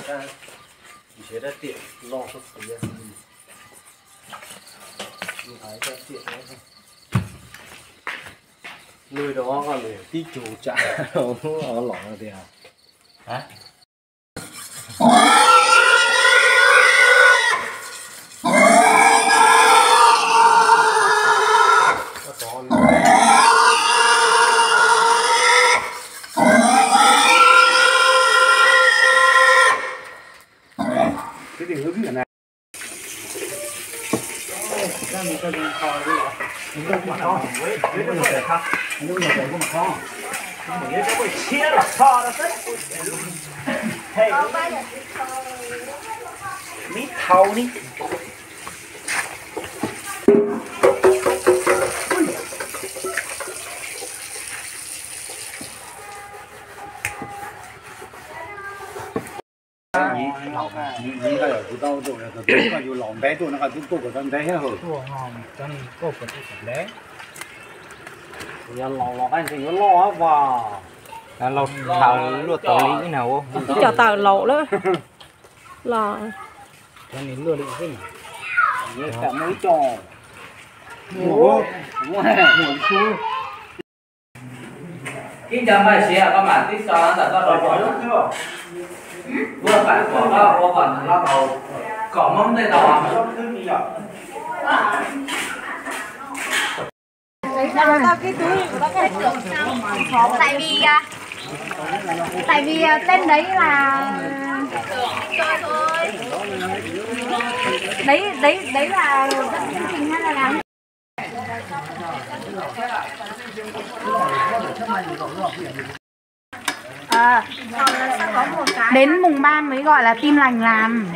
Nrhiav rab riam loj xwb xwb. Nqa rab riam loj. Luag rau ob qho nws tib cug tsam los tias. Yog laus los qab ntseeg yuav loj vas. Laus thaum luaj tau li ib na. Ib co tawm laus lawm los. Ib co npaj siav koj mam twb so ntawm koj rau ua pam kom koj ua kom nws loj tau kom Hmoob tej tau. Tại vì à, tại vì à, tên đấy là đấy đấy đấy là chương trình hay là làm À, đến mùng ba mới gọi là tin lành làm.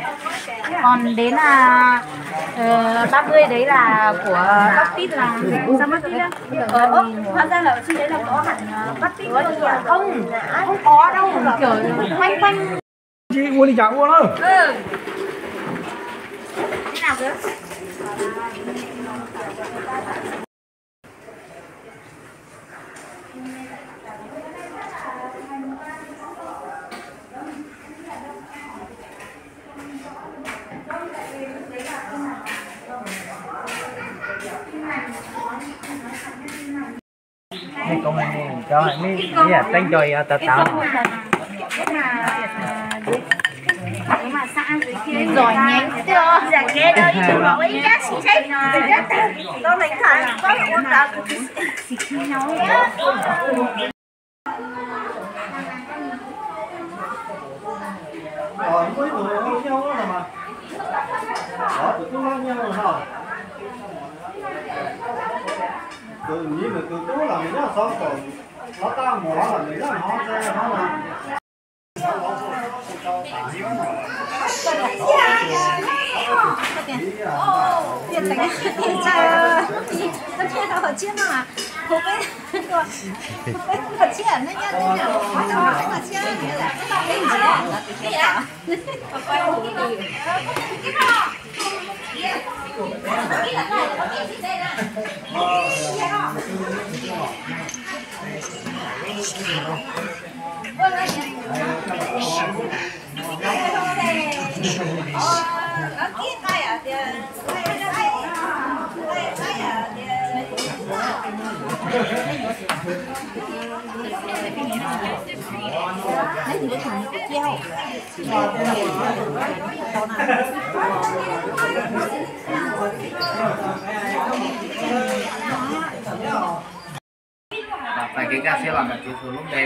Còn đến là ờ, ba mươi đấy là của bác Tít làm. Sao bác Tít á? Ờ, ơ, hóa ra là ở trên đấy là có hẳn ờ, bác Tít luôn nhỉ? Không, không có đâu, kiểu quanh quanh. Ua li cas ua na. Ừ. Thế nào cơ? Giỏi nhé. Tus tub los nws nyob xov kom lov taj mus los nws nyob hov ntse hov no. Pais kev kaj siab los ntawm Tswv Yexus lub npe.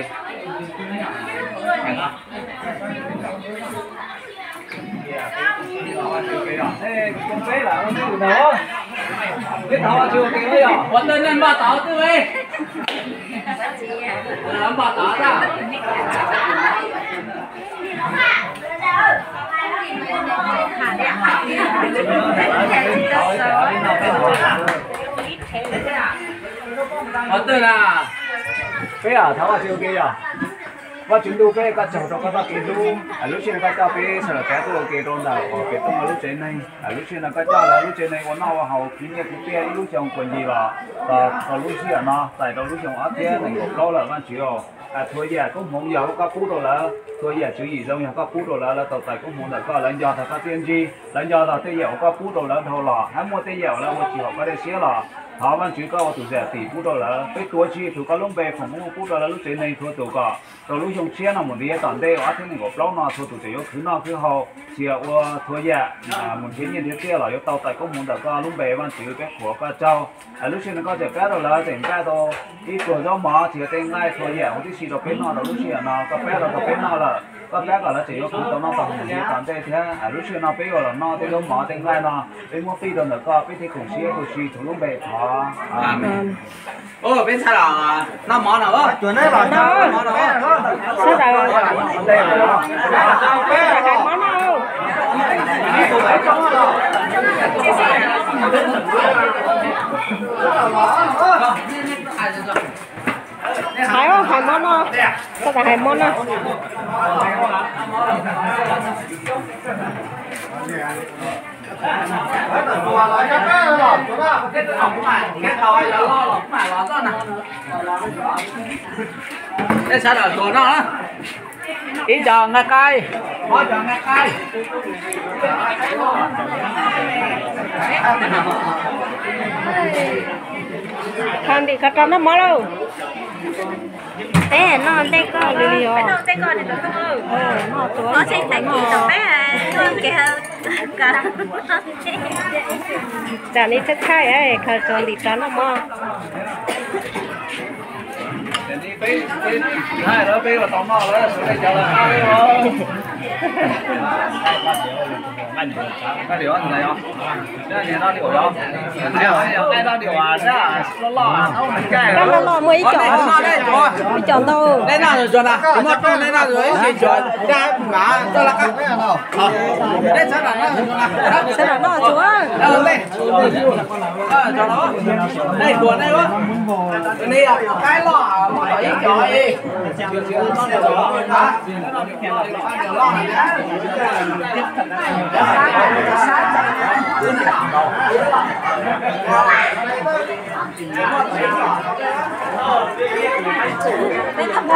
Ua tej neeg npaj tod twb npaj tod. Qhov twg na? Peb thov Vajtswv ua ke yog. Vajtswv ntuj, peb ua koj tsaug rau koj txoj kev hlub, lub sij hawm no koj coj peb sawv daws tuaj ua ke rau ntawm uas pem Tooj lub tsev neeg. Lub sij hawm no koj coj lawv lub tsev neeg ua noj ua haus khwv nyiaj khwv txiaj ib lub xyoo puag ncig los txog rau lub sij hawm no txais rau lub xyoo ob txhiab nees nkaum plaub lawm Vajtswv aw. Txhua yam koob hmoov yog koj pub rau lawv, txhua yam tswv yim zoo yog koj pub rau lawv, lawv tau txais koob hmoov ntawm koj, lawv nco txog koj txiaj ntsig, lawv nco txog tej yam uas koj pub rau lawv dhau los, hab muaj tej yam uas lawv ua tsis haum koj dej siab los, thov Vaajtswv koj ua tus zam txim pub rau lawv. Peb tuav Tswv Yexus koj lub npe foom koob hmoov pub rau lawv lub tsev neeg txhua tus kom rau lub xyoo tshiab no mus ntev tom ntej uas ob txhiab nees nkaum plaub no txhua tus tseem yuav khwv noj khwv haus, tsis ua txhua yam mus nrhiav nyiaj nrhiav txiaj los yuav tau txais koob hmoov ntawm koj lub npe. Vaajtswv, peb qhuas koj tsaug. Lub sij hawm no koj tseem pab rau lawv tseem nqaij tau ib pluag zaub mov, txiav tej nqaij txhua yam huv tib si rau peb noj rau lub sij hawm no, koj pab rau tau peb noj lawm, koj pab kom lawv tseem yuav khwv tau noj tau haus ntev tom ntej thiab. Lub sij hawm no peb ua los noj tej zaub mov tej nqaij no, peb muab pib rau ntawm koj, peb thiaj khoom siab tu si txhua lub npe thov. Amees. Peb txhaj los noj mov no, noj mov no. Hais, hais mov no, txhaj hais mov no. Ib co nqaij qaib, ib co nqaij qaib. Kho ntim kho rau noj mov lauj. Peb noj ntej koj li os. Tsam li txhaib txhaib, khaws tsuav ntim rau noj mov. Loj loj muaj ib co, ib co ntau. Txhaj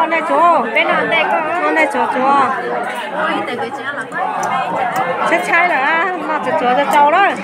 noj tsuav. Peb noj ntej koj, noj ntej tsuav tsuav. Tshaib tshaib lawm, noj tsuav tsuav tsau lawm.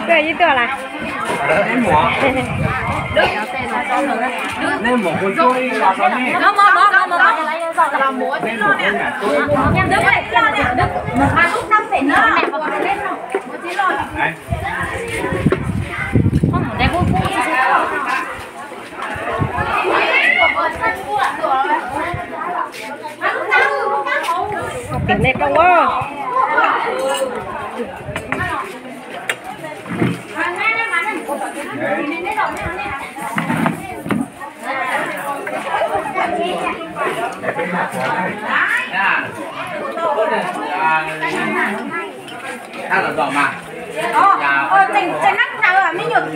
Tuaj ib tuaj las. Tim nej rau ua. Tseem neeb hnaws me nyuam.